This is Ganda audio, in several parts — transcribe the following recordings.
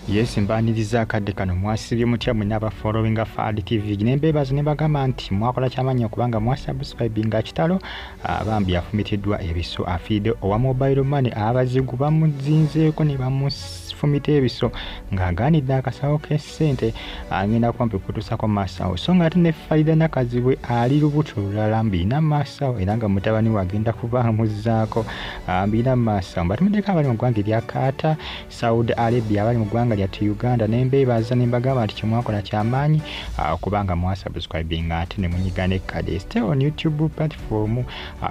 Yes, mbaniriza akadde kano. Mwasibye mutya mwenna aba followinga Fahad TV? Ne mbeebaza ne mbagamba nti mwakola kyamaanyi okubanga mwasubscribinga. Kitalo, bambi afumitiddwa ebiso, afiidde owa mobile money. Abazigu bamuzinzeeko ne bamufumita ebiso ng'agaanidde akasawo k'essente. Agenda kumpi kutuusako maaso awo. So nga ate ne Farida Nakazibwe ali lubuto lulala, mbiina maaso awo, era nga mutabani we agenda kuba amuzzaako, mbiina maaso awo. Mbatumiddeko abali mu ggwanga erya Qatar, Saudi Arabia, abali mu ggwanga lyattu Uganda, ne mbeebaza ne mbagamba nti kyemwakola kyamaanyi kubanga mwasubscribinga ate ne munyiga n'ekkade. Stay on YouTube platform,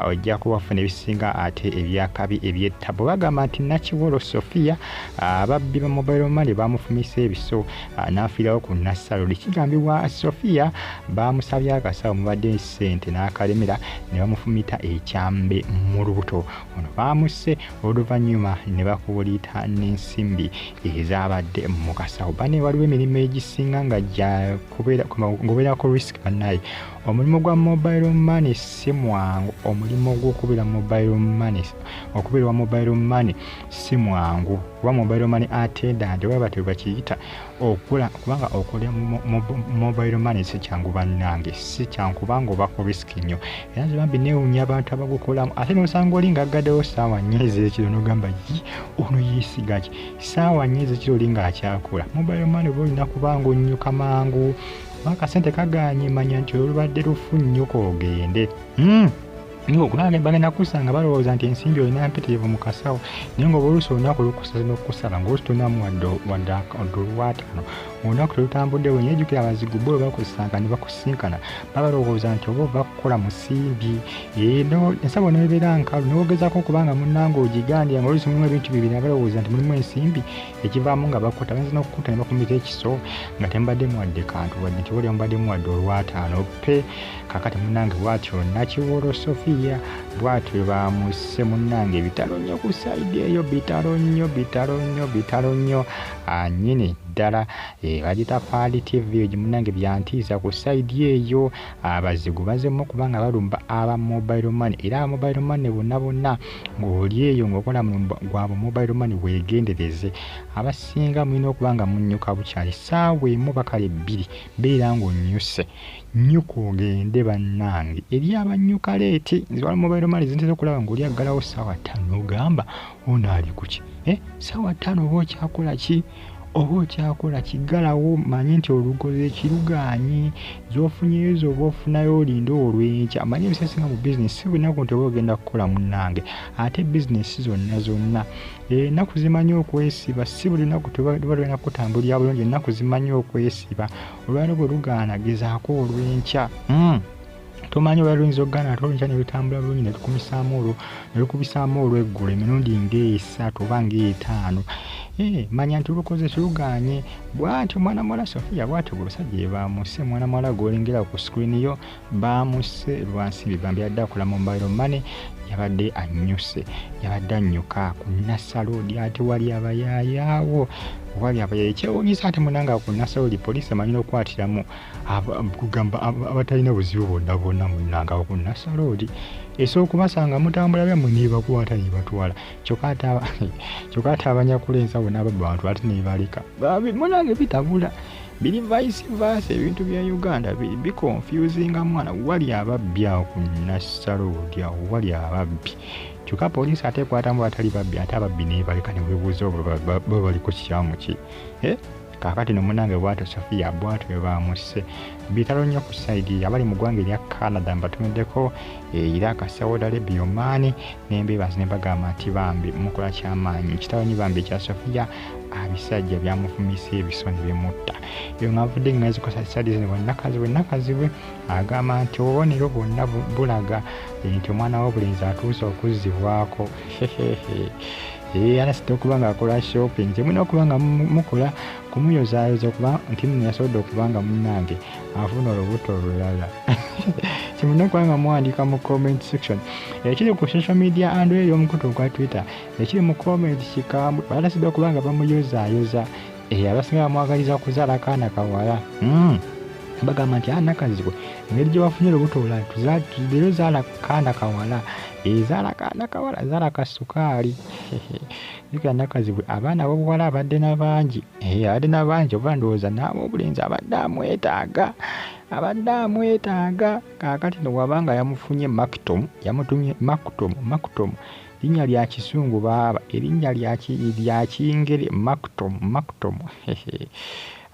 ojja kuwafuna ebisinga ate ebyakabi eby'ettabu. Bagamba nti Nakiwolo Sophia, ababbi ba mobile money bamufumisa ebiso n'afiirawo ku Nassaloli. Kigambibwa Sophia bamusabye akasawo mubadde ssente n'akalemera ne bamufumita ekyambe mu lubuto. Ono bamusse oluvannyuma ne bakubuliita n'ensimbi ezabadde mu kasawo. Bane, waliwo emirimu egisinga nga gyakubeerako risk. Bannaye, omulimu gwa mobile money si mwangu. Omulimu gw'okubeera mobile money, okubeera wa mobile money si mwangu, kuba mobile money attendant oba batyo bakiyita okola, kubanga okola mobile money si kyangu bannange, si kyangu kubanga oba ku risk nnyo. Era nze bambi neewuunya abantu abagukolamu, ate n'osanga oli ng'aggaddewo ssaawa 4 ez'ekiro, n'ogamba, "Yi, ono yeesiga ki ssaawa 4 ez'ekiro oli ng'akyakola mobile money?" Oba olina kubanga onnyuka mangu, kuba akasente kagaanye, manya nti olubadde lufu nnyo koogende. Kubanga bagenda kusanga balowooza nti ensimbi olina mpitirivu mu kasawo, naye nga oba oluusi olunaku lukusaze n'okukusala ng'oluusi tolinamu wadde olwataano, olunaku telutambudde. Naye jjukira, abazigu bo bwe bakusanga ne bakusinkana, baba balowooza nti oba ova kukola musimbi. Ensawo nebeera nkalu, n'ogezaako okubanga munnange ogigandira, nga oluusi mulimu ebintu bibiri, balowooza nti mulimu ensimbi, ekivaamu nga bakuta, bayinza n'okukuta ne bakumita ekiso nga temubaddemu wadde kantu, wadde nti oba mubaddemu wadde olwataano pe. Kakati munnange, bw'atyo Nakiwolo Sofiya bw'atyo bamusse. Munnange, bitalo nnyo ku side eyo, bitalo nnyo, bitalo nnyo, bitalo nnyo nnyini ddala. Bagita Fahad TV egyo. Munnange, byantiisa ku side eyo. Abazigu bazemu kubanga balumba aba mobile money, era aba mobile money bonna bonna ng'oli eyo ng'okola mulimu gwabwe mobile money, weegendereze. Abasinga mulina okuba nga munnyuka bukyali ssaawa 1 bakale 2, beera ng'onnyuse, nnyuka ogende. Bannange, eri abannyuka late, nze wali mobile money zintera okulaba ng'oli aggalawo ssaawa 5, n'ogamba, "Ono ali ku ki? Ssaawa 5 oba okyakola ki? Oba okyakola ki? Ggalawo, manye nti olugozi ekirugaanyi z'ofunyeyo z'oba ofunayo, olinde olw'enkya." Manye ebiseera ebisinga mu bizinesi si buli nnaku nti oba ogenda kukola. Munnange, ate bizinesi zonna zonna ennaku zimanyi okwesiba. Si buli lunaku tuba lulina kutambulira bulungi. Ennaku zimanyi okwesiba. Olwaleero bwe lugaana, gezaako olw'enkya. Tomanyi oba luyinza okugaana ate olwenkya ne lutambula bulungi, ne lukumisaamu olwo, ne lukubisaamu olweggulo emirundi ng'esatu oba ng'etaano. Manya nti lukoze kirugaanye. Bw'atyo mwana muwala Sofiya bw'atyo gwe basajja bamuse. Mwana muwala gw'olengera ku screen yo bamuse lwa nsimbi. Bambi, yadde akola mobile money, yabadde annyuse, yabadde annyuka ku Nasser Road, ate wali abayaayaawo, wali abayaaya. Ekyewuunyisa ate munanga ku Nasser Road poliisi emanyi n'okukwatiramu kugamba abatalina buzibu bwonna bwonna. Munnange, awo ku Nasser Road esobola okubasanga mutambula byammwe nebakwata nebatwala, kyokka ate abanyakula ensawo n'ababba abantu ate nebaleka. Munange, bitabula biri vice versa. Ebintu bya Uganda biconfusinga mwana. Wali ababbi awo ku Nasser Road, awo wali ababbi, kyokka poliisi ate ekwatamu batali babbi, ate ababbi nebaleka, newebuuza oba baliko kikyamu ki? Kaakati no munange, bwatyo Sofiya bwatyo bwe bamusse. Bitalo nnyo ku side. Abali mu ggwanga erya Canada mbatumiddeko, Iraq, Saudi Arabia, Oman, nembeebaza ne bagamba nti bambi mukola kyamaanyi. Kitalo nnyo bambi ekya Sofiya, abisajja byamufumisa ebiso ne bimutta. Eyo nga nvudde nga nzikosa side zino. Nakazibwe, Nakazibwe agamba nti obubonero bwonna bulaga nti omwana w'obulenzi atuuse okuzzibwako. Anasita okuba nga akola shopping, temulina okuba nga mukola kumuyozaayoza okuba nti nno yasobodde okuba nga munnange afuna olubuto olulala. Kimulina okuba nga muwandiika mu comment section ekiri ku social media and ey'omukutu ogwa Twitter, ekiri mu comment kikambwe. Balasidde okuba nga bamuyozaayoza, abasinga bamwagaliza kuzaala kaana kawala. Bagamba nti Nakazibwe, engeri gye wafunye olubuto olulala, leero zaala kaana kawala, zaala kaana kawala, zaala kasukaali. Jjukira Nakazibwe abaana ab'obuwala abadde n'abangi, abadde n'abangi oba ndowooza n'ab'obulenzi abadde amwetaaga, abadde amwetaaga. Kaakati nno bw'aba nga yamufunye Maktoum, yamutumye Maktoum, Maktoum linnya lya Kisungu baaba, erinnya lya Kingere Maktoum, Maktoum.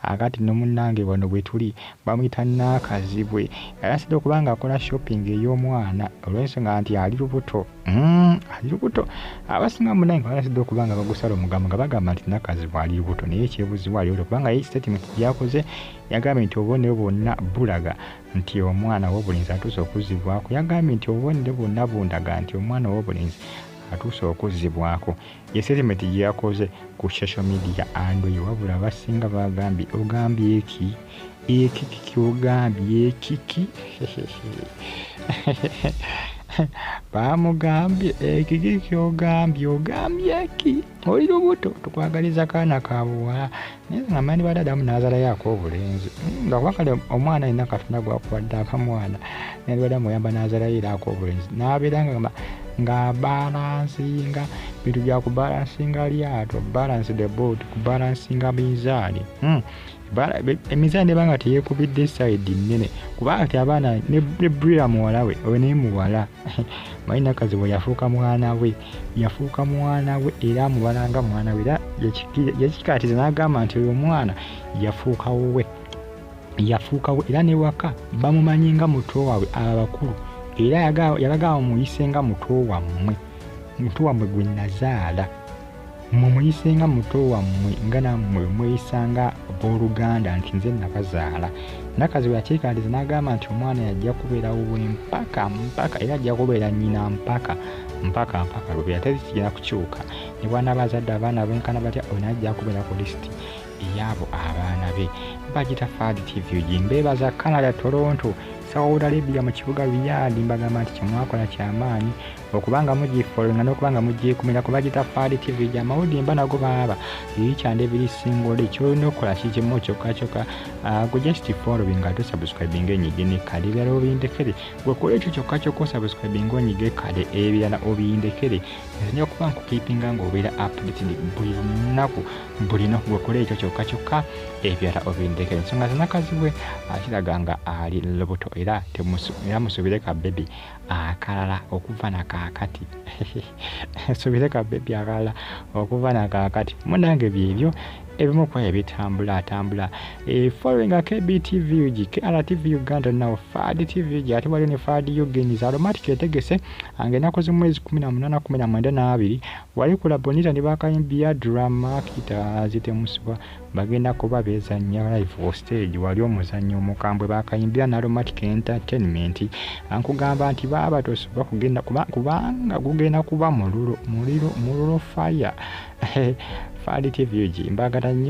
Akati nno munnange wano bwe tuli bamuyita Nakazibwe, era okuba nga akola shopping ey'omwana olw'ensonga nti ali lubuto, ali lubuto. Abasinga munnange balasidde okuba nga bagusala omugambo nga bagamba nti Nakazibwe ali lubuto, naye ekyebuuzibwa ali lubuto kubanga ye statement gy'akoze yagambye nti obubonero bwonna bulaga nti omwana ow'obulenzi atuuse okuzzibwako. Yagambye nti obubonero bwonna bundaga nti omwana ow'obulenzi atuuse okuzzibwako. Ye statement gye yakoze ku social media handle ye, wabula abasinga bagambye ogambye eki? Ekiki ky'ogambye ekiki? Baamugambye ekiki ky'ogambye, ogambye eki? Oli lubuto, tukwagaliza kaana ka buwala. Naye nga manyi badde addamu n'azaalayo ak'obulenzi, nga kuba kale omwana yenna Katonda gw'akuwadde aba mwana, naye badde amuyamba n'azaalayo era ak'obulenzi, n'abeera nga ng'abalansinga bintu bya kubalansinga lyato, balance the boat, kubalansinga minzaani. Emizaani eba nga teyeekubidde sayidi nnene, kubanga ti abaana ne Brila muwala we, oyo naye muwala. Manyi Nakazibwe yafuuka mwana we, yafuuka mwana we era amubala nga mwana we, era yakikkaatiriza n'agamba nti oyo omwana yafuuka wuwe, yafuuka we, era ne waka bamumanyi nga muto waabwe abakulu, era yabagamba mumuyise nga muto wammwe, muto wammwe gwe nazaala, mumuyise nga muto wammwe nga nammwe mweyisa nga abooluganda nti nze nabazaala. Nakazibwe yakyekkaatiriza n'agamba nti omwana yajja kubeera wuwe mpaka mpaka, era ajja kubeera nnyina mpaka mpaka mpaka lubeera, teri kigenda kukyuka. Ne bw'anaaba azadde abaana benkana batya, oyo naye ajja kubeera ku lisiti ey'abo abaana be. Bagita Fad TV gye mbeebaza Canada, Toronto, Saudi Arabia mu kibuga Riyadh, mbagamba nti kye mwakola kyamaanyi okubanga mugifollowinga n'okubanga mugyekumira ku bagita Fad TV gye amawulire mba nago baaba each and every single day. Ky'olina okukola kikimu kyokka kyokka, gwe just following ate osubscribinga enyige ne kale ebirala obindekere. Gwe kola ekyo kyokka kyokka osubscribinga onyige kale ebirala obindekere. Nze nja kuba nkukeepinga ng'obeera updated buli lunaku, buli lunaku. Gwe kola ekyo kyokka kyokka ebirala obindekere. Ensonga za Nakazibwe akiraga nga ali lubuto, era era musuubire ka baby akalala okuva na kaakati, suubire ka baby akalala okuva na kaakati. Munnange byebyo ebimu ku ebitambula atambula. Following KBTV UG, KRTV Uganda now, Fad TV UG, ate waliwo ne Fad Ugens Aromatic etegese ng'ennaku z'omwezi 18, 19 n'abiri wali ku Labonita ne bakayimbya drama kitaazitemusibwa, bagenda kuba beezannya live on stage, wali omuzannyo omukambwe bakayimbya ne Aromatic Entertainment. Nkugamba nti baaba tosobola kugenda kubanga gugenda kuba mululu muliro mululu fire. Fad TV UG mbagala nnyo.